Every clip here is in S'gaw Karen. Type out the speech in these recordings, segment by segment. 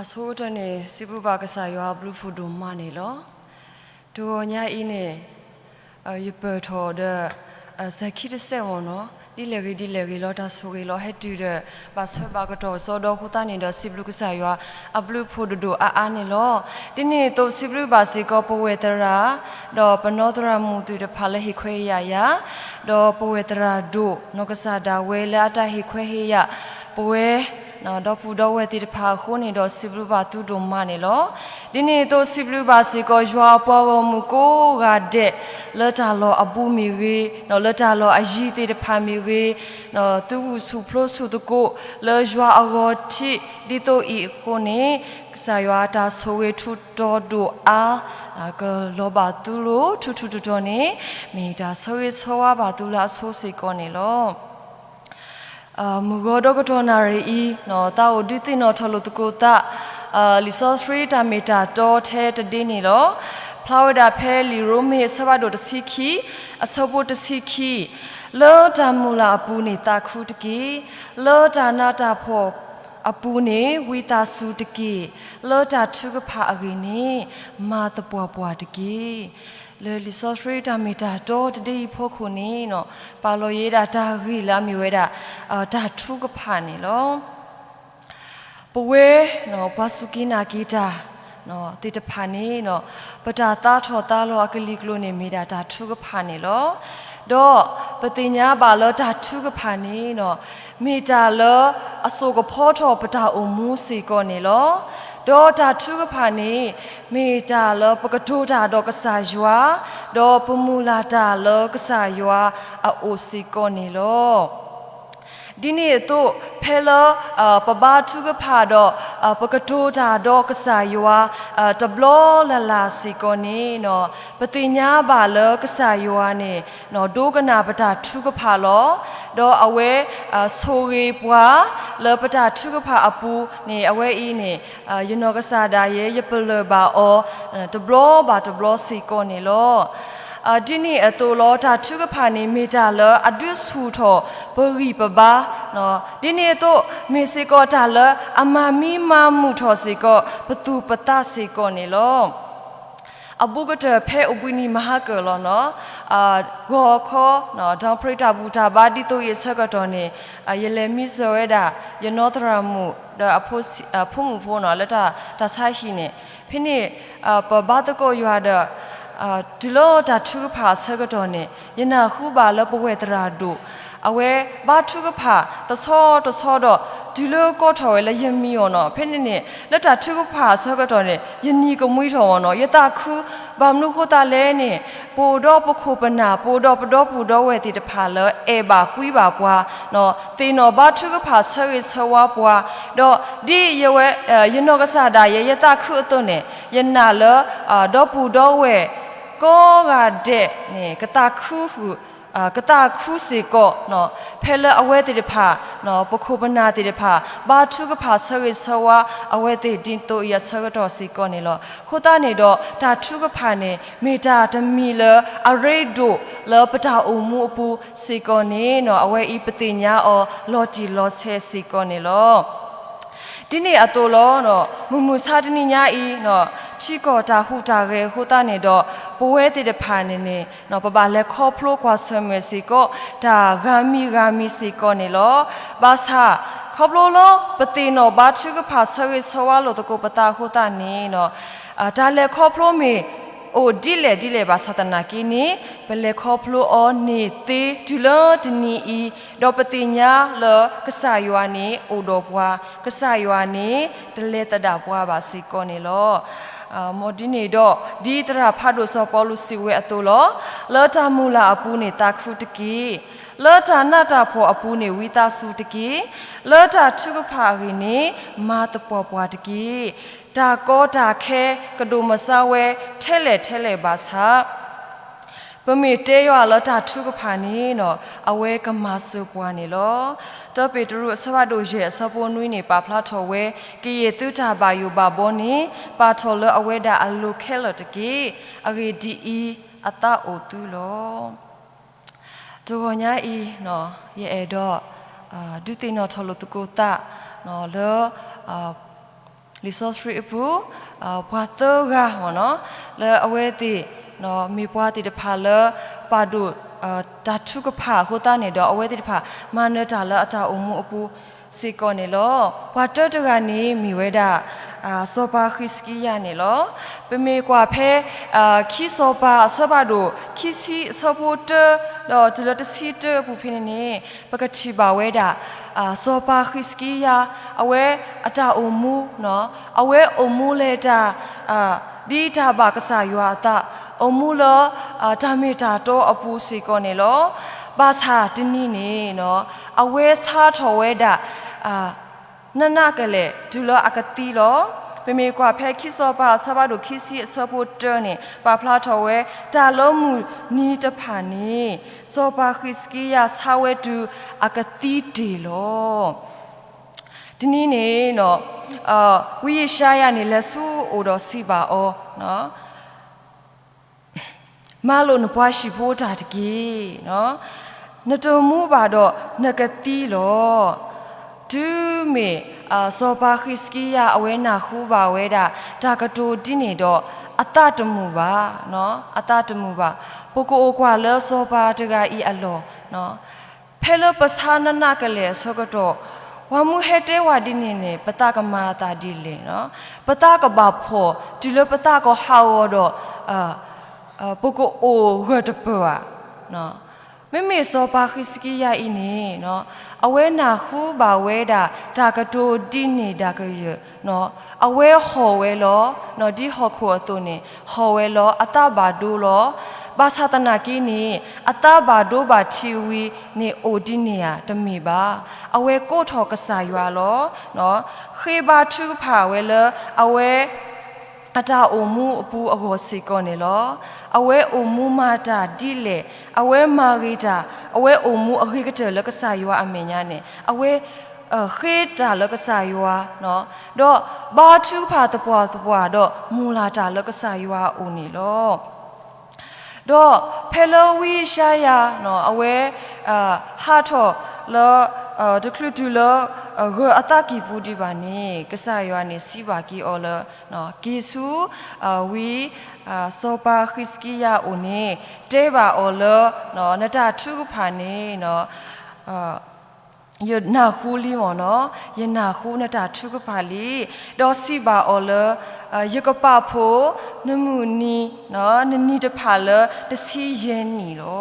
အဆိကတၢၢ်န့ၣ် စံးဘျုးဘၣ်ကစၢ်ယွၤအဘျုးဖးဒိၣ်မးန့ၣ်လီၤ. တဂီၤညါအံၤန့ၣ် ယပၢၢ်ထီၣ်ဒီး စဲၤခံတစဲးမ့ၢ်နီၤ, ဒ်လဲၣ်ဂ့ၤဒ်လဲၣ်ဂ့ၤလီၤ တၢ်ဆိၣ်ဂ့ၤလီၤဟဲတုၤဒီး ဘၣ်ဆၢဘၣ်ကတီၢ်စီဒီးအဃိသတးန့ၣ်ဒီး စံးဘျုးကစၢ်ယွၤအဘျုးဖးဒိၣ်ဒိၣ်အါအါန့ၣ်လီၤ. ဒ်န့ၣ်အသိးစံးဘျုးဘၣ်စ့ၢ်ကီးပဝဲၢ်သရၣ် ဒီးပနီၢ်သရၣ်မုၣ်သ့ၣ်တဖၣ်လၢဟ့ၣ်ခွဲးဟ့ၣ်ယာ်ယၤ, ဒီးပဝဲၢ်သရၣ်ဒိၣ်နီၢ်ကစၢ်ဒၣ်ဝဲလၢအတၢ်ဟ့ၣ်ခွဲးဟ့ၣ်ယာ် ပဝဲ ဒီပုၢ်ဒီဝဲၢ်သ့ၣ်တဖၣ်အဃိန့ၣ်ဒီး စံးဘျုးဘၣ်သုဒိၣ်မးန့ၣ်လီၤ. ဒ်န့ၣ်အသိးစံးဘျုးဘၣ်စ့ၢ်ကီး ယွၤအပှၤဂီၢ်မုၢ်ကိးဂၤဒဲး လၢတၢ်လီၢ်အဘူးမ့ၢ်ဂ့ၤ, လၢတၢ်လီၢ်အယံၤသ့ၣ်တဖၣ်မ့ၢ်ဂ့ၤ, သုဂုာ်ဆူၣ်ဖျိးဆူၣ်သကိး လၢယွၤအဂီၤထံး ဒ်သိးအံၤအဃိန့ၣ် ကစၢ်ယွၤအတၢ်ဆိၣ်ဂ့ၤထူးတီၤဒိၣ်အါ ကလီၤဘၣ်သုလိၤ ထူးထူးတီၤတီၤန့ၣ် မ့ၢ်တၢ်ဆၢဂ့ၤဆၢဝါဘၣ်သုလၢအဆိစ့ၢ်ကီးန့ၣ်လီၤ. မုၢ်ဂီၤဒီကတီၢ်နၣ်ရံၣ်အံၤ သးအိၣ်ဒုးသ့ၣ်နီၣ်ထီၣ်လိာ်သကိးသး လံာ်စီဆှံတၢ်မ့ၢ်တၢ်တီထဲတဒ့န့ၣ်လီၤ. ဖျါဝဲဒၣ်ဖဲလံာ်ရိမ့ၤအဆၢဖးဒိၣ်တဆံခံ အဆၢဖိတဆံခံ, လၢတၢ်မုၢ်လၢ်အပူၤန့ၣ်သးခုတက့ၢ်, လၢတၢ်နးတၢ်ဖှီၣ်အပူၤန့ၣ်ဝံသးစူၤတက့ၢ်, လၢတၢ်ထုကဖၣ်အဂ့ၢ်န့ၣ် မၤသပှၢ်ပှၢ်တက့ၢ်. လၢလံာ်စီဆှံတၢ်မ့ၢ်တၢ်တီတဒ့အံၤဖီခိၣ်န့ၣ် ပာ်လီၤယဲဒၣ်တၢ်ဂ့ၢ်လၢအမ့ၢ်ဝဲဒၣ် တၢ်ထုကဖၣ်န့ၣ်လီၤ. ပဝဲ ပှၤစူၢ်က့ၤနာ်က့ၤတၢ်သ့ၣ်တဖၣ်န့ၣ် ပတၢ်သါထီၣ်သါလီၤအကလံၤကျိၤန့ၣ် မ့ၢ်ဒၣ်တၢ်ထုကဖၣ်န့ၣ်လီၤ. ဒီးပသ့ၣ်ညါဘၣ်လၢတၢ်ထုကဖၣ်န့ၣ် မ့ၢ်တၢ်လၢအစိာ်ကဖီထီၣ်ပတၢ်အိၣ်မူစ့ၢ်ကီးန့ၣ်လီၤ. ဒီးတၢ်ထုကဖၣ်န့ၣ် မ့ၢ်တၢ်လၢပကတိၤတၢ်ဒီးကစၢ်ယွၤ, ဒီးပမုၢ်လၢ်တၢ်လၢကစၢ်ယွၤအအိၣ်စ့ၢ်ကီးန့ၣ်လီၤ. ဒ်န့ၣ်အသိး ဖဲလၢ ပဘါထုကဖၣ်ဒီး ပကတိၤတၢ်ဒီးကစၢ်ယွၤ တဘျီလၢ်လၢ်စ့ၢ်ကီးန့ၣ် ပသ့ၣ်ညါဘၣ်လၢကစၢ်ယွၤန့ၣ် ဒိကနၣ်ပတၢ်ထုကဖၣ်လီၤ. ဒီးအဝဲ ဆိၣ်ဂ့ၤပှၤ လၢပတၢ်ထုကဖၣ်အပူၤန့ၣ် အဝဲအံၤန့ၣ် ယနီၢ်ကစၢ်ဒၣ်ယဲ ယပလၢၢ်ဘၣ်အီၤ တဘျီဘၣ်တဘျီစ့ၢ်ကီးန့ၣ်လီၤ. ဒ်န့ၣ်အသိးလီၤ တၢ်ထုကဖၣ်န့ၣ် မ့ၢ်တၢ်လၢအဒုးဆူၣ်ထီၣ်ပဂံၢ်ပဘါ, ဒ်န့ၣ်အသိး မ့ၢ်စ့ၢ်ကီးတၢ်လၢအမၤမံမၤမုာ်ထီၣ်စ့ၢ်ကီး ပသူၣ်ပသးစ့ၢ်ကီးန့ၣ်လီၤ. အဘူးကတၢၢ်ဖဲအိၣ်ဘှံးနံၤမဟါကၢၢ်လီၤနီၤ, ဂီၤခီ ဒီပြံတၢ်ဘူၣ်တၢ်ဘါဒ်သိးအံၤအဆၢကတီၢ်န့ၣ် ယလဲၤမံစၢၤဝဲဒၣ် ယနီၢ်သရၣ်မုၣ် ဒီးအဖိမုၣ်ဖိနီၤ လၢတၢ်ဆါဟံၣ်န့ၣ် ဖဲန့ၣ် ပဘါသကိးယွၤဒီး တုၤလၢတၢ်ထုကဖၣ်အဆၢကတီၢ်န့ၣ် ယနၢ်ဟူဘၣ်လၢပဝဲၢ်သရၣ်ဒိၣ် အဝဲဘါထုကဖၣ်တဆီတဆီဒီး တုၤလၢကီထီၣ်ဝဲလၢယမံအီၤနီၤ, ဖဲန့ၣ်န့ၣ် လၢတၢ်ထုကဖၣ်အဆၢကတီၢ်န့ၣ် ယနံၤကမှံထီၣ်မ့ၢ်နီၤ, ယသးခု ဘၣ်မနုၤဃိသတးလဲၣ်န့ၣ် ပအိၣ်ဒီးပခိၣ်ပနၢ် ပအိၣ်ဒီးပဒီပုၢ်ဒီဝဲၢ်သ့ၣ်တဖၣ်လၢအဲၣ်ဘၣ်ကွံဘၣ်ပှၤ သ့ၣ်နီၣ်ဘါထုကဖၣ်ဆၢဂ့ၤဆၢဝါပှၤ, ဒီးဒ်ယဝဲ ယနီၢ်ကစၢ်ဒၣ်ယဲ ယသးခုအသိးန့ၣ် ယနာ်လၢ ဒီပုၢ်ဒီဝဲၢ် ကိးဂၤဒဲးန့ၣ် ကသးခုဃုာ် ကသးခုစ့ၢ်ကီး ဖဲလၢအဝဲသ့ၣ်တဖၣ် ပခိၣ်ပနၢ်သ့ၣ်တဖၣ် ဘါထုကဖၣ်ဆၢဂ့ၤဆၢဝါ အဝဲသ့ၣ်ဒ်သိးအံၤအဆၢကတီၢ်စ့ၢ်ကီးန့ၣ်လီၤ. အဃိသတးန့ၣ်ဒီး တၢ်ထုကဖၣ်န့ၣ် မ့ၢ်တၢ်တမံၤလၢအရ့ဒိၣ်လၢပတၢ်အိၣ်မူအပူၤစ့ၢ်ကီးန့ၣ် အဝဲအံၤပသ့ၣ်ညါအီၤလီၤတံၢ်လီၤဆဲးစ့ၢ်ကီးန့ၣ်လီၤ. ဒ်န့ၣ်အသိးလီၤ မုၢ်မဆါတနံၤညါအံၤ ထံကီၢ်တၢ်ဟူးတၢ်ဂဲၤအဃိသတးန့ၣ်ဒီး ပဝဲသ့ၣ်တဖၣ်န့ၣ်န့ၣ် ပဘၣ်လဲၤခီဖျိကွၢ်ဆၢၣ်မဲာ်စ့ၢ်ကီး တၢ်ဂၤမံၤဂၤမံၤစ့ၢ်ကီးန့ၣ်လီၤ. ဘၣ်ဆၣ် ခီဖျိလၢပသ့ၣ်နီၣ်ဘါထုကဖၣ်ဆၢဂ့ၤဆၢဝါလိာ်သကိးပသးအဃိသတးန့ၣ် တၢ်လဲၤခီဖျိမ့ၢ် အိၣ်ဒ်လဲၣ်ဒ်လဲၣ်ဘၣ်ဆၣ်သနာ်က့န့ၣ် ပလဲၤခီဖျိအီၤန့ၣ်သ့တုၤလၢတနံၤအံၤ ဒီးပသ့ၣ်ညါလၢကစၢ်ယွၤန့ၣ်အိၣ်ဒီးပှၤ, ကစၢ်ယွၤန့ၣ်တလဲၤသဒၣ်ပှၤဘၣ်စ့ၢ်ကီးန့ၣ်လီၤ. မ်ဒ်န့ၣ်ဒီး ဒ်သရၣ်ဖးဒိၣ်စီၤပီလူးစံးဝဲအသိးလီၤ. လၢတၢ်မုၢ်လၢ်အပူၤန့ၣ်သးခုတက့ၢ်. လၢတၢ်နးတၢ်ဖှီၣ်အပူၤန့ၣ်ဝံသးစူၤတက့ၢ်. လၢတၢ်ထုကဖၣ်အဂ့ၢ်န့ၣ် မၤသပှၢ်ပှၢ်တက့ၢ်. တၢ်ကီတၢ်ခဲကဒိၣ်မဆါဝဲထဲလဲၣ်ထဲလဲၣ်ဘၣ်ဆၣ် ပမ့ၢ်တဲယွၤလၢတၢ်ထုကဖၣ်န့ၣ် အဝဲကမၤစၢၤပှၤန့ၣ်လီၤ. တၢ်ပ့းတရူးအဆၢဖးဒိၣ်ယဲၢ်အဆၢဖိနွံန့ၣ် ပာ်ဖျါထီၣ်ဝဲ, ကယဲၢ်သုတၢ်ဘၣ်ယိၣ်ဘၣ်ဘီန့ၣ် ပာ်ထီၣ်လၢအဝဲဒၣ်အလိၤခဲလၢာ်တက့ၢ်. အဂ့ၢ်ဒ်အံၤ, အသးအိၣ်သုလီၤ. တဂီၤညါအံၤ ယအဲၣ်ဒိး ဒုးသ့ၣ်နီၣ်ထီၣ်လိာ်သကိးသး လၢ လံာ်စီဆှံအပူၤ ပှၤသၢဂၤမ့ၢ်နီၤ လၢအဝဲသ့ၣ် မ့ၢ်ပှၤသ့ၣ်တဖၣ်လၢ ပာ်ဒိၣ် တၢ်ထုကဖၣ်အဃိသတးန့ၣ်ဒီး အဝဲသ့ၣ်တဖၣ် မၤနၢၤတၢ်လၢအတၢ်အိၣ်မူအပူၤစ့ၢ်ကီးန့ၣ်လီၤ. ပှၤတၢတဂၤန့ၣ် မ့ၢ်ဝဲဒၣ် စီၤပၤဃံးစကံယၤန့ၣ်လီၤ. ပမ့ၢ်ကွၢ်ဖဲ ခံစီၤပၤအဆၢဖးဒိၣ် ခံဆံအဆၢဖိတၢ ဒီးတုၤလၢတဆံတၢအပူၤဖဲန့ၣ်န့ၣ် ပကထံၣ်ဘၣ်ဝဲဒၣ် စီၤပၤဃံးစကံယၤ အဝဲအတၢ်အိၣ်မူ အဝဲအိၣ်မူလၢတၢ် ဒ်တၢ်ဘၣ်ကစၢ်ယွၤအသး အိၣ်မူလၢ တၢ်မ့ၢ်တၢ်တီအပူၤစ့ၢ်ကီးန့ၣ်လီၤ. ဘၣ်ဆၣ်တနံၤန့ၣ် အဝဲဆါထီၣ်ဝဲဒၣ် နးနးကလဲာ် တုၤလၢအကသံလီၤ. ပမ့ၢ်ကွၢ်ဖဲခံစီၤပၤအဆၢဖးဒိၣ်ခံဆံအဆၢဖိတၢန့ၣ် ပာ်ဖျါထီၣ်ဝဲ တၢ်လၢမုၢ်နံၤတဖၣ်န့ၣ် စီၤပၤဃံးစကံယၤဆါဝဲတုၤအကသံတ့ၢ်လီၤ. တနံၤန့ၣ် ဝံယၡါယၤန့ၣ် လဲၤဆူအအိၣ်ဒီးစံးဘၣ်အီၤ, မၤလိာ်နပှၤဟံၣ်ဖိတၢ်တက့ၢ်. နတမူဘၣ်ဒီးနကသံလီၤ. တုၤမ့ၢ် စီၤပၤဃံးစကံယၤ အဝဲနၢ်ဟူဘၣ်ဝဲဒၣ် တၢ်ကတိၤဒ်န့ၣ်ဒီး အသးတမုာ်ဘၣ်, အသးတမုာ်ဘၣ်. ပကအိၣ်ကွၢ်လၢစီၤပၤတဂၤအံၤအလီၢ် ဖဲလၢပဆါနးနးကလဲာ်အဆၢကတီၢ် ပှၤမုၢ်ဟဲတဲဝဲဒ်န့ၣ်န့ၣ် ပသးကမၤအသးဒ်လဲၣ်. ပသးကဘၣ်ဖှီၣ် တုၤလၢပသးကဟးဂီၤဒီး ပကအိၣ်ဂၢၢ်တပၢၢ်ဧါ. မ့မ့ၢ်စီၤပၤဃံးစကံယၤအံၤန့ၣ် အဝဲနၢ်ဟူဘၣ်ဝဲဒၣ် တၢ်ကတိၤဒ်န့ၣ်ဒၣ်ကယၢၢ် အဝဲဟီၣ်ဝဲလီၤ. ဒ်ဟီၣ်ခိၣ်အသိးန့ၣ် ဟီၣ်ဝဲလီၤ. အသးဘၣ်ဒိလီၤ. ဘၣ်ဆၣ်သနာ်က့န့ၣ် အသးဘၣ်ဒိဘၣ်ထံးဝံၤန့ၣ် အိၣ်ဒ်န့ၣ်ဧါ တမ့ၢ်ဘၣ်. အဝဲကိးထီၣ်ကစၢ်ယွၤလီၤ. ဃ့ဘါထုကဖၣ်ဝဲလၢ အဝဲ အတၢ်အိၣ်မူအပူၤအဂီၢ်စ့ၢ်ကီးန့ၣ်လီၤ. အဝဲအိၣ်မူမၤတၢ်ဒ်လဲၣ်, အဝဲမၤဂ့ၤတၢ်, အဝဲအိၣ်မူအဂ့ၤကတၢၢ်လၢကစၢ်ယွၤအမဲာ်ညါန့ၣ် အဝဲ ဃ့တၢ်လၢကစၢ်ယွၤ, ဒီးဘါထုကဖၣ်သပှၢ်သပှၢ်ဒီးမုၢ်လၢ်တၢ်လၢကစၢ်ယွၤအအိၣ်န့ၣ်လီၤ. ဒီးဖဲလၢဝံယၡါယၤ အဝဲ ဟးထီၣ်လၢ တချုးတုၤလၢ ဂၢၤအသးကံၢ်ပူၤဒံးဘၣ်န့ၣ် ကစၢ်ယွၤန့ၣ်စံးဘၣ်က့ၤအီၤလၢ က့ၤဆူ ဝံ စီၤပၤဃံးစကံယၤအအိၣ်န့ၣ် တဲဘၣ်အီၤလၢ နတၢ်ထုကဖၣ်န့ၣ် ယနၢ်ဟူလံမ့ၢ်နီၤ, ယနၢ်ဟူနတၢ်ထုကဖၣ်လံ, ဒီးစံးဘၣ်အီၤလၢ ယကပာ်ဖှိၣ် နမုၢ်နံၤ နနံၤတဖၣ်လၢတဆံယဲၢ်နံၣ်လီၤ.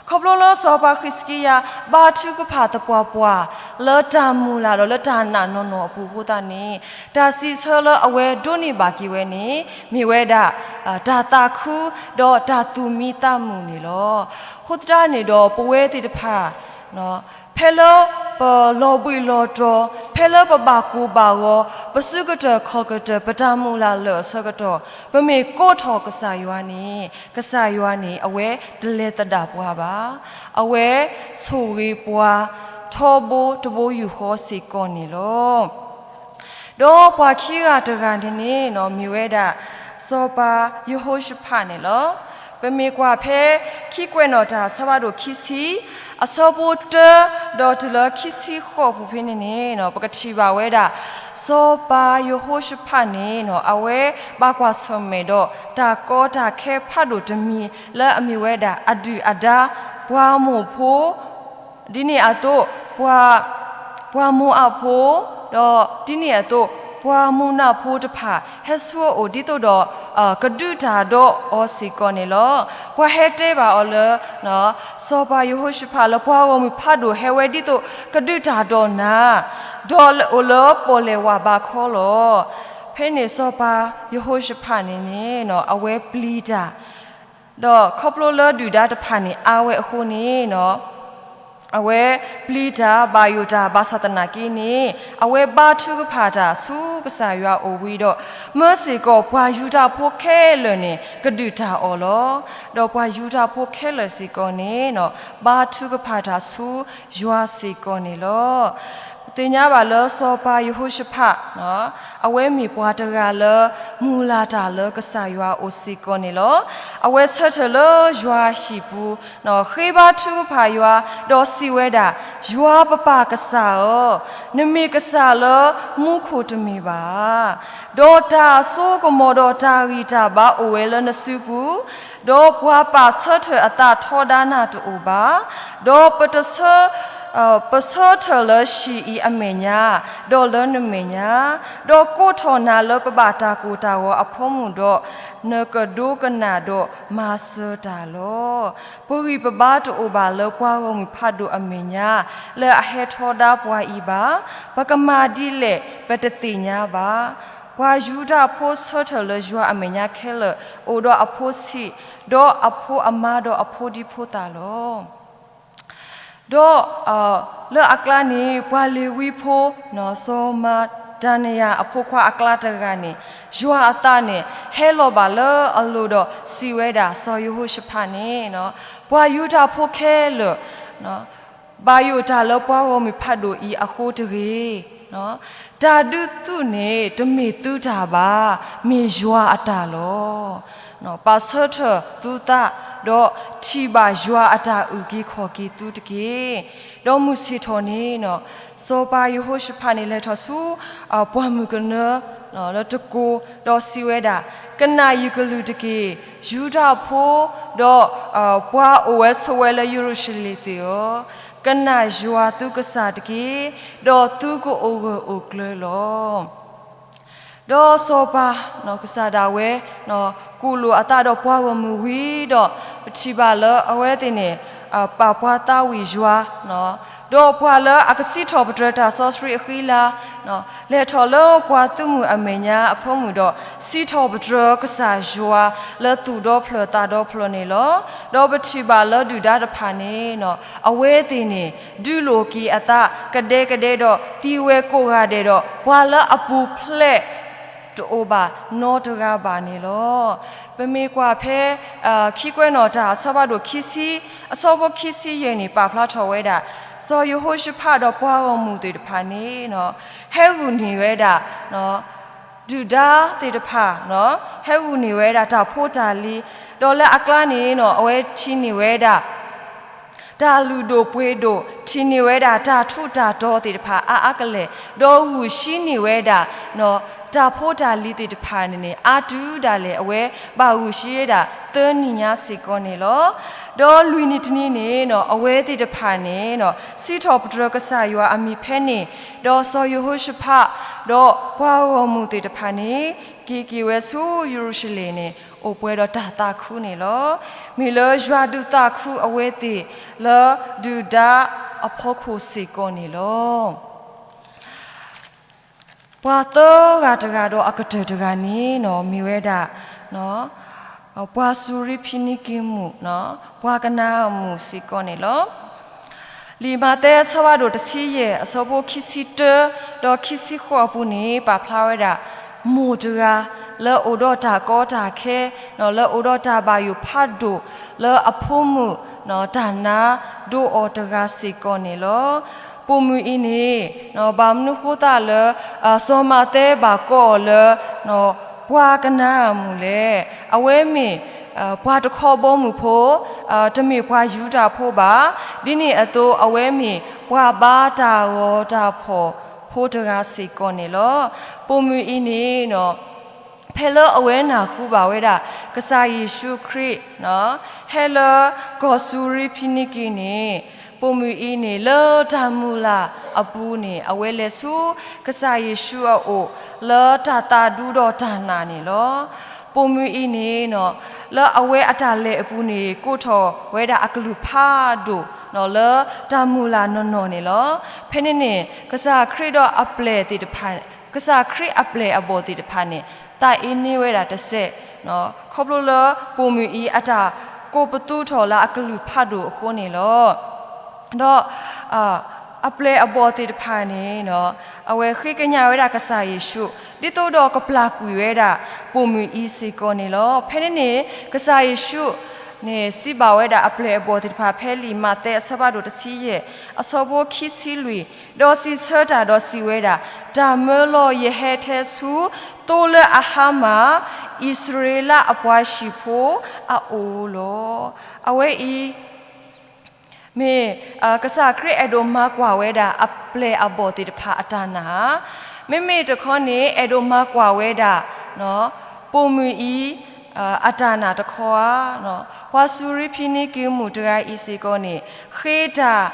ခီဖျိလၢစီၤပၤဃံးစကံယၤ ဘါထုကဖၣ်သပှၢ်ပှၢ် လၢတၢ်မုၢ်လၢ်ဒီးလၢတၢ်နာ်နီၢ်နီၢ်အပူၤအဃိသတးန့ၣ် တၢ်စံးဆၢလၢအဝဲဒိးန့ၢ်ဘၣ်က့ၤဝဲန့ၣ် မ့ၢ်ဝဲဒၣ် တၢ်သးခု ဒီးတၢ်သူၣ်မံသးမုာ်န့ၣ်လီၤ. အဃိသတးန့ၣ်ဒီးပဝဲသ့ၣ်တဖၣ် ဖဲလၢပလီၤဘှံးလီၤတီၤ, ဖဲလၢပဘၣ်ကိၢ်ဘၣ်ဂီၤ, ပစုကတၢၢ်ခီၣ်ကတၢၢ် ပတၢ်မုၢ်လၢ်လၢာ်အဆၢကတီၢ်, ပမ့ၢ်ကိးထီၣ်ကစၢ်ယွၤန့ၣ် ကစၢ်ယွၤန့ၣ် အဝဲတလဲၤသဒၣ်ပှၤဘၣ်. အဝဲဆိၣ်ဂ့ၤပှၤ ထီဘိတဘိယူၢ်ဃီစ့ၢ်ကီးန့ၣ်လီၤ. ဒီးပှၤခံဂၤတဂၤန့ၣ်န့ၣ် မ့ၢ်ဝဲဒၣ် စီၤပၤယဟိၤၡဖးန့ၣ်လီၤ. ပမ့ၢ်ကွၢ်ဖဲ ခံကွဲးနီၣ်တၢ် အဆၢဖးဒိၣ်ခံဆံ အဆၢဖိတၢ ဒီးတုၤလၢခံဆံဃိးပူၤဖဲန့ၣ်န့ၣ် ပကထံၣ်ဘၣ်ဝဲဒၣ် စီၤပၤယဟိၤၡဖးန့ၣ် အဝဲဘၣ်ကွၢ်ဆၢၣ်မဲာ်ဒီးတၢ်ကီတၢ်ခဲဖးဒိၣ်တမံၤ လၢအမ့ၢ်ဝဲဒၣ်အဒုၣ်အဒါ ပှၤမိၢ်ဖိ ဒ်န့ၣ်အသိး ပှၤ ပှၤမိၤအၣ်ဖိ ဒီးဒ်န့ၣ်အသိး ပှၤမိၢ်နၢ်ဖိတဖၣ် ဟဲဆူအအိၣ်ဒ်သိးဒီး ကဒုးတၢ်ဒီးအီၤစ့ၢ်ကီးန့ၣ်လီၤ. ပှၤဟဲတဲဘၣ်အီၤလၢ စီၤပၤယဟိၤၡဖးလၢပှၤဂီၢ်မုၢ်ဖးဒိၣ်ဟဲဝဲဒ်သိးကဒုးတၢ်ဒီးနၤ, ဒီးအိၣ်လၢပီၣ်လဲၣ်ဝၢ်ဘါခီလီၤ. ဖဲန့ၣ်စီၤပၤယဟိၤၡဖးန့ၣ်န့ၣ် အဝဲပျံၤတၢ် ဒီးခီဖျိလၢဒုၣ်ဒါတဖၣ်န့ၣ်အါဝဲအဃိန့ၣ် အဝဲပျံၤတၢ်ဘၣ်ယိၣ်တၢ်ဘၣ်ဆၣ်သနာ်က့န့ၣ် အဝဲဘါထုကဖၣ်တၢ်ဆူကစၢ်ယွၤအအိၣ်ဝံၤဒီး မၢစ့ၢ်ကီးပှၤယူဒၤဖိခဲလၢာ်န့ၣ် ကဒုးတၢ်အီၤလီၤ. ဒီးပှၤယူဒၤဖိခဲလၢာ်စ့ၢ်ကီးန့ၣ် ဘါထုကဖၣ်တၢ်ဆူယွၤစ့ၢ်ကီးန့ၣ်လီၤ. ပသ့ၣ်ညါဘၣ်လၢစီၤပၤယဟိၤၡဖး အဝဲမ့ၢ်ပှၤတဂၤလၢ မုၢ်လၢ်တၢ်လၢကစၢ်ယွၤအအိၣ်စ့ၢ်ကီးန့ၣ်လီၤ. အဝဲဆၢထၢၣ်လၢယွၤဟံၣ်ပူၤ, ဃ့ဘါထုကဖၣ်ယွၤ, ဒီးစံးဝဲဒၣ်, ယွၤပပၢ်ကစၢ်ဧၢ, နမ့ၢ်ကစၢ်လၢမူခိၣ်တမ့ၢ်ဘၣ်ဧါ. ဒီးတၢ်အစိကမီၤဒီးတၢ်ဂံၢ်တၢ်ဘါအိၣ်ဝဲလၢနစုပူၤ, ဒီးပှၤပာ်ဆၢထၢၣ်အသးထီဒါနၤတအိၣ်ဘၣ်. ဒီးပတဆၢ ပဆၢထၢၣ်လၢဟံၣ်အံၤအမဲာ်ညါ, ဒီးလၢနမဲာ်ညါ, ဒီးကိးထီၣ်နၤလၢပဘၣ်တၢ်ကိၢ်တၢ်ဂီၤအဖိမုၣ်ဒီး, နကဒိကနၣ်ဒီးမၤစၢၤတၢ်လီၤ. ပဂံၢ်ပဘါတအိၣ်ဘၣ်လၢပှၤဂီၢ်မုၢ်ဖးဒိၣ်အမဲာ်ညါ, လၢအဟဲထီဒါပှၤအံၤဘၣ်. ပကမၤဒ်လဲၣ် ပတသ့ၣ်ညါဘၣ်. ပှၤယူဒၤဖိဆၢထၢၣ်လၢယွၤအမဲာ်ညါခဲလၢာ်, အိၣ်ဒီးအဖိဆံး, ဒီးအဖိအမါဒီးအဖိဒံဖိသၣ်လီၤ. ဒီးလၢအကျါန့ၣ် ပှၤလ့ၤဝံဖိ, စီၤမၤတနယၤအဖိခွါအကျါတဂၤန့ၣ်, ယွၤအသးန့ၣ် ဟဲလီၤဘၣ်လၢအလိၤဒီးစံးဝဲဒၣ်စီၤယဟိၤၡဖးန့ၣ်, ပှၤယူဒၤဖိခဲလၢာ် ဘၣ်ယိၣ်တၢ်လၢပှၤဂီၢ်မုၢ်ဖးဒိၣ်အံၤအဃိတဂ့ၤ. တၢ်ဒုးသုးန့ၣ် တမ့ၢ်သုတၢ်ဘၣ်, မ့ၢ်ယွၤအတၢ်လီၤ. ပာ်ဆၢထၢၣ်သုသး, ဒီးထံၣ်ဘၣ်ယွၤအတၢ်အုၣ်က့ၤခီၣ်က့ၤသုတက့ၢ်. ဒီးမုၢ်ဆ့ၣ်ထီၣ်န့ၣ်, စီၤပၤယဟိၤၡဖးန့ၣ် လဲၤထီၣ်ဆူ ပှၢ်မုၢ်ကနၢ လၢတကိး, ဒီးစံးဝဲဒၣ်, ကနၣ်ယကလုၢ်တက့ၢ်, ယူဒၤဖိ, ဒီးပှၤအိၣ်ဝဲဆိးဝဲလၢယရူၤၡလ့ၣ်သ့ၣ်ဧၢ, ကနၣ်ယွၤသုကစၢ်တက့ၢ်, ဒီးသုကအိၣ်ဂၢၢ်အိၣ်ကျၢၤလီၤ. ဒီးစီၤပၤကစၢ်ဒၣ်ဝဲ ကူၣ်လိာ်အသးဒီးပှၤဂီၢ်မုၢ်ဝံၤဒီး, ပထံၣ်ဘၣ်လၢအဝဲသ့ၣ်န့ၣ် ပာ်ပှၤသးဝံၣ်ယွၤ, ဒီးပှၤလၢအကစံးထီၣ်ပတြၢၤတၢ်စီဆှံအဃံလၤ, လဲၤထီၣ်လၢပှၤသုးမုၢ်အမဲာ်ညါအဖိမုၣ်ဒီး စံးထီၣ်ပတြၢၤကစၢ်ယွၤလၢသူၣ်ဒီဖျၢၣ်သးဒီဖျၢၣ်န့ၣ်လီၤ. ဒီးပထံၣ်ဘၣ်လၢဒုၣ်ဒါတဖၣ်န့ၣ် အဝဲသ့ၣ်န့ၣ် ဒုးလိာ်က့ၤအသးကဒဲကဒဲဒီးသံဝဲကိးဂၤဒဲးဒီး ပှၤလၢအပူၤဖျဲးတအိၣ်ဘၣ်နီတဂၤဘၣ်န့ၣ်လီၤ. ပမ့ၢ်ကွၢ်ဖဲ ခံကွဲးနီၣ်တၢ်အဆၢဖးဒိၣ်ခံဆံ, အဆၢဖိခံဆံယဲၢ်န့ၣ် ပာ်ဖျါထီၣ်ဝဲဒၣ် စီၤယဟိၤၡဖးဒီးပှၤဂီၢ်မုၢ်သ့ၣ်တဖၣ်န့ၣ် ဟဲဂုာ်န့ၢ်ဝဲဒၣ် ဒုၣ်ဒါသ့ၣ်တဖၣ်, ဟဲဂုာ်န့ၢ်ဝဲဒၣ်တၢ်ဖိတၢ်လံၤ, ဒီးလၢအကျါန့ၣ် အဝဲထံၣ်န့ၢ်ဝဲဒၣ် တၢ်လုၢ်ဒိၣ်ပှ့ၤဒိၣ်, ထံၣ်န့ၢ်ဝဲဒၣ်တၢ်ထူးတၢ်တီၤသ့ၣ်တဖၣ်အါအါကလဲာ်, ဒီးဂုာ်ဆံးန့ၢ်ဝဲဒၣ် တၢ်ဖိတၢ်လံၤသ့ၣ်တဖၣ်န့ၣ်န့ၣ် အါတုၤဒၣ်လဲာ် အဝဲဘၣ်ဂုာ်ဆံးဝဲဒၣ်သၢနံၣ်ညါစ့ၢ်ကီးန့ၣ်လီၤ. ဒီးလွံၢ်နံၣ်တနံၤန့ၣ် အဝဲသ့ၣ်တဖၣ်န့ၣ် စံးထီၣ်ပတြၢၤကစၢ်ယွၤအမံၤဖဲန့ၣ်, ဒီးစီၤယဟိၤၡဖး ဒီးပှၤဂီၢ်မုၢ်သ့ၣ်တဖၣ်န့ၣ် က့ၤက့ၤဝဲဆူယရူၤၡလ့ၣ်န့ၣ် အိၣ်ပှဲၤဒီးတၢ်သးခုန့ၣ်လီၤ. မ့ၢ်လၢယွၤဒုးသးခုအဝဲသ့ၣ်လၢဒုၣ်ဒါအဖီခိၣ်စ့ၢ်ကီးန့ၣ်လီၤ. ပှၤသၢဂၤတဂၤဒီးအကတၢၢ်တဂၤန့ၣ် မ့ၢ်ဝဲဒၣ် ပှၤစူၤရံဖံနံက့ၤမုၣ်, ပှၤကနၤအၣ်မုၣ်စ့ၢ်ကီးန့ၣ်လီၤ. လံာ်မးသဲအဆၢဖးဒိၣ်တဆံယဲၢ် အဆၢဖိခံဆံတၢ ဒီးခံဆံဃိးအပူၤန့ၣ် ပာ်ဖျါဝဲဒၣ် မိၢ်တဂၤ လၢအိၣ်ဒီးတၢ်ကီတၢ်ခဲ, လၢအိၣ်ဒီးတၢ်ဘၣ်ယိၣ်ဖးဒိၣ်, လၢအဖိမုၣ် တၢ်နါဒိးအီၤတဂၤစ့ၢ်ကီးန့ၣ်လီၤ. ပိာ်မုၣ်အံၤန့ၣ် ဘၣ်မနုၤဃိသတးလၢ စီၤမးသဲဘၣ်ကိးအီၤလၢ ပှၤကနၤအၣ်မုၣ်လဲၣ်. အဝဲမ့ၢ် ပှၤတခီဘီမုၢ်ဖိ, တမ့ၢ်ပှၤယူဒၤဖိဘၣ်. ဒ်န့ၣ်အသိး အဝဲမ့ၢ်ပှၤဘါတၢ်ဂီၤတၢ်ဖီၣ်ဖိတဂၤစ့ၢ်ကီးန့ၣ်လီၤ. ပိာ်မုၣ်အံၤန့ၣ် ဖဲလၢအဝဲနၢ်ဟူဘၣ်ဝဲဒၣ် ကစၢ်ယ့ၣ်ၡူးခရံာ် ဟဲလၢကီၢ်စူၤရံဖံနံက့ၤန့ၣ်, ပိာ်မုၣ်အံၤန့ၣ် လၢတၢ်မုၢ်လၢ်အပူၤန့ၣ် အဝဲလဲၤဆူကစၢ်ယ့ၣ်ၡူးအအိၣ် လၢတၢ်သးဒူဒီးတၢ်နာ်န့ၣ်လီၤ. ပိာ်မုၣ်အံၤန့ၣ် လၢအဝဲအတၢ်လဲၤအပူၤန့ၣ် ကိးထီၣ်ဝဲဒၣ်အကလုၢ်ဖးဒိၣ် လၢတၢ်မုၢ်လၢ်နီၢ်နီၢ်န့ၣ်လီၤ. ဖဲန့ၣ်န့ၣ် ကစၢ်ခရံာ်ဒီးအပျဲၢ်သ့ၣ်တဖၣ်, ကစၢ်ခရံာ်အပျဲၢ်အဘီၣ်သ့ၣ်တဖၣ်န့ၣ် သးအ့န့ဝဲဒၣ်တစဲး, ခီဖျိလၢပိာ်မုၣ်အံၤအတၢ်ကိးပသူထီၣ်လၢအကလုၢ်ဖးဒိၣ်အဃိန့ၣ်လီၤ. ဒီးအပျဲၢ်အဘီၣ်သ့ၣ်တဖၣ်န့ၣ် အဝဲဃ့ကညးဝဲဒၣ်ကစၢ်ယ့ၣ်ၡူး ဒ်သိးဒီးကပျၢ်ကွံာ်ဝဲဒၣ်ပိာ်မုၣ်အံၤစ့ၢ်ကီးန့ၣ်လီၤ. ဖဲန့ၣ်န့ၣ် ကစၢ်ယ့ၣ်ၡူး န့ၣ်စံးဘၣ်ဝဲဒၣ်အပျဲၢ်အဘီၣ်သ့ၣ်တဖၣ် ဖဲလံာ်မးသဲအဆၢဖးဒိၣ်တဆံယဲၢ် အဆၢဖိခံဆံလွံၢ်, ဒီးစံးဆၢတၢ်ဒီးစံးဝဲဒၣ်, တၢ်မၢလီၤယဟဲထဲဆူ သိလၢအဟါမၢ် အံၣ်စရ့လးအပှၤဟံၣ်ဖိအအိၣ်လီၤ. အဝဲအံၤ မ့ၢ်ကစၢ်ခရံာ်အဲၣ်ဒိးမၤကွၢ်ဝဲဒၣ် အပျဲၢ်အဘီၣ်သ့ၣ်တဖၣ်အတၢ်နာ်ဧါ, မ့မ့ၢ်တခီန့ၣ် အဲၣ်ဒိးမၤကွၢ်ဝဲဒၣ် ပိာ်မုၣ်အံၤ အတၢ်နာ်တခီဧါ. ပှၤစူၤရံဖံနံကံၢ်မုၣ်တဂၤအံၤစ့ၢ်ကီးန့ၣ် ဃ့တၢ်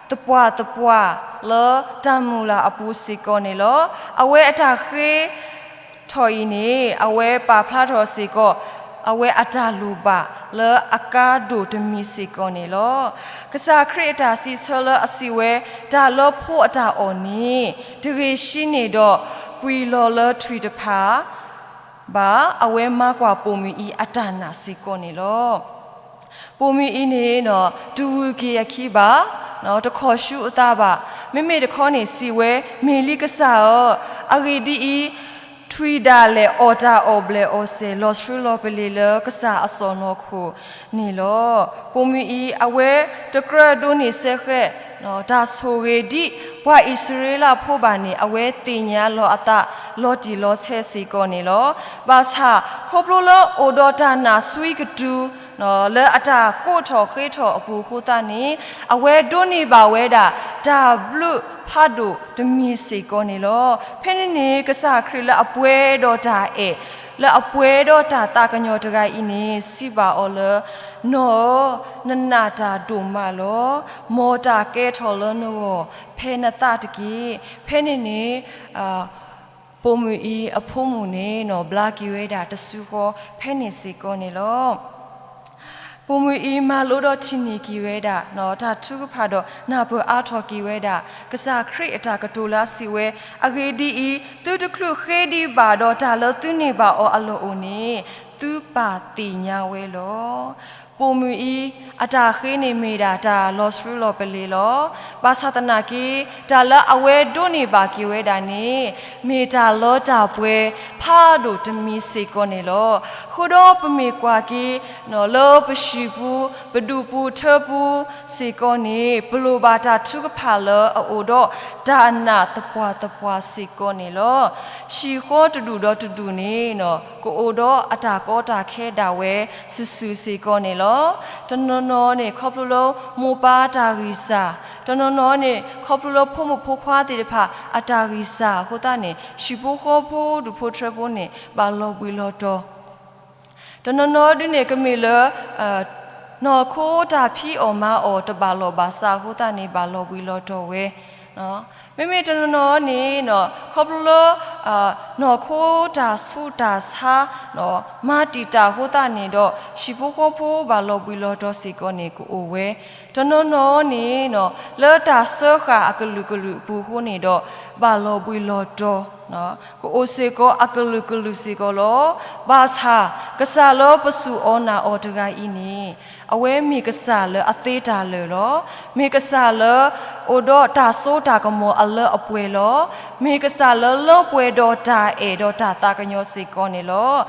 သပှၢ်သပှၢ်လၢတၢ်မုၢ်လၢ်အပူၤစ့ၢ်ကီးန့ၣ်လီၤ. အဝဲအတၢ်ဃ့ထီၣ်အံၤန့ၣ် အဝဲပာ်ဖျါထီၣ်စ့ၢ်ကီး အဝဲအတၢ်လိၣ်ဘၣ်လၢအကါဒိၣ်တမံၤစ့ၢ်ကီးန့ၣ်လီၤ. ကစၢ်ခရံာ်အတၢ်စံးဆၢလၢအစံးဝဲ တၢ်လၢဖိအတၢ်အီၣ်န့ၣ် တဂ့ၤဆှံန့ၣ်ဒီး ကွံာ်လီၤလၢထွံၣ်တဖၣ် ဘၣ်, အဝဲမၤကွၢ်ပိာ်မုၣ်အံၤအတၢ်နာ်စ့ၢ်ကီးန့ၣ်လီၤ. ပိာ်မုၣ်အံၤန့ၣ် တဝုၤက့ၤအခံဘၣ်, တခီၣ်ဆူအသးဘၣ်, မ့မ့ၢ်တခီန့ၣ်စံးဝဲ မ့ၢ်လံကစၢ်ဧၢ, အဂ့ၢ်ဒ်အံၤ, ထွံၣ်ဒၣ်လဲာ်အီၣ်တၢ်အီၣ်ဘျဲၣ်အီၣ်စဲၤ လီၤဆှုလီၤပလ့ၤလၢကစၢ်အစီၣ်နီၤခိၣ်န့ၣ်လီၤ. ပိာ်မုၣ်အံၤ အဝဲတကြၢးဒိးန့ၢ်စဲဃဲး တၢ်ဆိၣ်ဂ့ၤဒ်ပှၤအံၣ်စရ့လးဖိဘၣ်န့ၣ် အဝဲသ့ၣ်ညါလီၤအသးလီၤတံၢ်လီၤဆဲးစ့ၢ်ကီးန့ၣ်လီၤ. ဘၣ်ဆၣ် ခီဖျိလၢအိၣ်ဒီးတၢ်နာ်စွံကတုၤ လၢအတၢ်ကိးထီၣ်ဃ့ထီၣ်အပူၤအဃိသတးန့ၣ် အဝဲဒိးန့ၢ်ဘၣ်ဝဲဒၣ် တၢ်ဘျုးဖးဒိၣ်တမံၤစ့ၢ်ကီးန့ၣ်လီၤ. ဖဲန့ၣ်န့ၣ် ကစၢ်ခရံာ်လၢအပှဲၤဒီးတၢ်အဲၣ် လၢအပှဲၤဒီးတၢ်သးကညီၤတဂၤအံၤန့ၣ် စံးဘၣ်အီၤလၢ နီၢ်ဧၢ, နနာ်တၢ်ဒိၣ်မးလီၤ. မ်တၢ်ကဲထီၣ်လၢနဂီၢ် ဖဲနသးတက့ၢ်. ဖဲန့ၣ်န့ၣ် ပိာ်မုၣ်အံၤအဖိမုၣ်န့ၣ် ဘျါက့ၤဝဲဒၣ်တစုဃီ ဖဲန့ၣ်စ့ၢ်ကီးန့ၣ်လီၤ. ပိာ်မုၣ်အံၤမၤလိဒီးထံၣ်န့ၢ်က့ၤဝဲဒၣ် တၢ်ထုကဖၣ်ဒီးနၢ်ပၢၢ်အါထီၣ်က့ၤဝဲဒၣ် ကစၢ်ခရံာ်အတၢ်ကတိၤလၢအစံးဝဲ, အဂ့ၢ်ဒ်အံၤ, သုတချုးဃ့ဒံးဘၣ်ဒီးတၢ်လၢသုန့ၢ်ဘၣ်အီၤအလီၢ်အိၣ်န့ၣ် သုပၢ်သ့ၣ်ညါဝဲလီၤ. ပိာ်မုၣ်အံၤ အတၢ်ဃ့န့ၣ်မ့ၢ်ဒၣ်တၢ်လီၤဆှုလီၤပလ့ၤလီၤ. ဘၣ်ဆၣ်သနာ်က့ တၢ်လၢအဝဲဒိးန့ၢ်ဘၣ်က့ၤဝဲဒၣ်န့ၣ် မ့ၢ်တၢ်လၢတၢ်ပှဲၤဖးဒိၣ်တမံၤစ့ၢ်ကီးန့ၣ်လီၤ. ဃုာ်ဒီးပမ့ၢ်ကွၢ်က့ၤ လၢပဟံၣ်ပူၤ ပဒူၣ်ပူၤထၢပူၤစ့ၢ်ကီးန့ၣ် ပလိၣ်ဘၣ်တၢ်ထုကဖၣ်လၢအအိၣ်ဒီးတၢ်နာ်သပှၢ်သပှၢ်စ့ၢ်ကီးန့ၣ်လီၤ. ဟံၣ်ဃီတဒူၣ်ဒီးတဒူၣ်န့ၣ် ကအိၣ်ဒီးအတၢ်ကီတၢ်ခဲဒၣ်ဝဲစုာ်စုာ်စ့ၢ်ကီးန့ၣ်လီၤ. တနီၤနီၤန့ၣ် ခီဖျိလၢမိၢ်ပၢ်တၢ်ဂံၢ်စၢ်, တနီၤနီၤန့ၣ် ခီဖျိလၢဖိမုၣ်ဖိခွါသ့ၣ်တဖၣ်အတၢ်ဂံၢ်စၢ်အဃိသတးန့ၣ် ဟံၣ်ဖိဃီဖိဒူၣ်ဖိထၢဖိန့ၣ် ဘၣ်လီၤဘှံးလီၤတီၤ တနီၤနီၤဒုန့ၣ် ကမ့ၢ်လၢ နီၢ်ခိတၢ်ဖံးအီၣ်မၤအီၣ်တဘၣ်လီၢ်ဘၣ်စးအဃိသတးန့ၣ် ဘၣ်လီၤဘှံးလီၤတီၤဝဲ. မ့မ့ၢ်တနီၤနီၤန့ၣ် ခီဖျိလၢ နီၢ်ခိတၢ်ဆူးတၢ်ဆါ မၤတံာ်တာ်အဃိသတးန့ၣ်ဒီး ဟံၣ်ဖိဃီဖိဘၣ်လီၤဘှံးလီၤတီၤစ့ၢ်ကီးန့ၣ် ကအိၣ်ဝဲ. တနီၤနီၤန့ၣ် လၢတၢ်စၢဃာ်အကလုာ်ကလုာ်အပူၤအဃိန့ၣ်ဒီး ဘၣ်လီၤဘှံးလီၤတီၤ ကအိၣ်စ့ၢ်ကီးအကလုာ်ကလုာ်စ့ၢ်ကီးလီၤ. ဘၣ်ဆၣ် ကစၢ်လၢပစူၢ်အီၤနာ်အီၤတဂၤအံၤန့ၣ် အဝဲမ့ၢ်ကစၢ်လၢအသ့တၢ်လၢာ်လီၤ. မ့ၢ်ကစၢ်လၢ အိၣ်ဒီးတၢ်စိတၢ်ကမီၤအလၢအပှဲၤလီၤ. မ့ၢ်ကစၢ်လၢလၢပှဲၤဒီးတၢ်အဲၣ်ဒီးတၢ်သးကညီၤစ့ၢ်ကီးန့ၣ်လီၤ.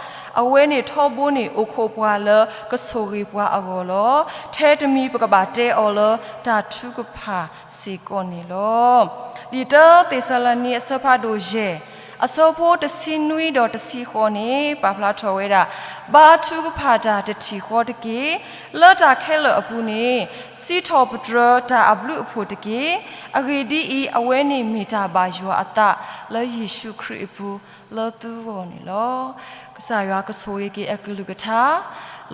အဝဲန့ၣ်ထီဘိန့ၣ် အိၣ်ခိးပှၤလၢကဆိၣ်ဂ့ၤပှၤအဂီၢ်လီၤ. ထဲတမံၤပကဘၣ်တဲအီၤလၢတၢ်ထုကဖၣ်စ့ၢ်ကီးန့ၣ်လီၤ. လံာ်တၢသ့းစၤလနံအဆၢဖးဒိၣ်ယဲၢ် အဆၢဖိတဆံနွံဒီးတဆံဃိးန့ၣ် ပာ်ဖျါထီၣ်ဝဲဒၣ်, ဘါထုကဖၣ်တၢ်တထံၣ်ဃီတက့ၢ်. လၢတၢ်ခဲလၢာ်အပူၤန့ၣ် စံးထီၣ်ပတြၢၤတၢ်အဘျုးအဖှိၣ်တက့ၢ်. အဂ့ၢ်ဒ်အံၤ, အဝဲန့ၣ်မ့ၢ်တၢ်ဘၣ်ယွၤအသးလၢယ့ၣ်ၡူးခရံာ်အပူၤ လၢသုဂီၢ်န့ၣ်လီၤ. ကစၢ်ယွၤကဆိၣ်ဂ့ၤက့ၤအကလုၢ်ကထါ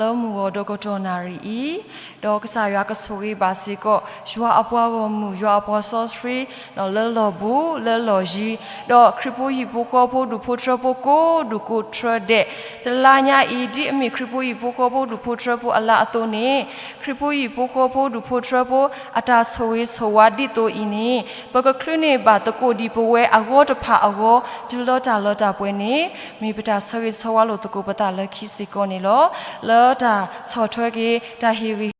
လၢမုၢ်ဂီၤဒီးကတီၢ်နၣ်ရံၣ်အံၤ, ဒီးကစၢ်ယွၤကဆိၣ်ဂ့ၤဘၣ်စ့ၢ်ကီး ယွၤအပှၤဂီၢ်မုၢ်, ယွၤအပှၤစီဆှံ လၢလီၢ်ဘူးလၢလီၢ်ယံၤ, ဒီးခရံာ်ဖိဟံၣ်ဖိဃီဖိဒူၣ်ဖိထၢဖိကိးဒူၣ်ကိးထၢဒဲး, တလါညါအံၤ ဒ်အမ့ၢ်ခရံာ်ဖိဟံၣ်ဖိဃီဖိဒူၣ်ဖိထၢဖိအလါအသိးန့ၣ်, ခရံာ်ဖိဟံၣ်ဖိဃီဖိဒူၣ်ဖိထၢဖိအတၢ်ဆိၣ်ဂ့ၤဆိၣ်ဝါဒ်သိးအံၤန့ၣ်, ပကချုးန့ၢ်ဘၣ်သကိးဒံးပဝဲအဂီၢ်တဖၣ်အဂီၢ် တုၤလၢတၢ်လၢတၢ်ပှဲၤန့ၣ်, မ့ၢ်ပတၢ်ဆၢဂ့ၤဆၢဝါလိာ်သကိးပသးလၢခံစ့ၢ်ကီးန့ၣ်လီၤ. လၢတၢ်ဆီၣ်ထွဲက့ၤ တၢ်ဟ့ၣ်ဂံၢ်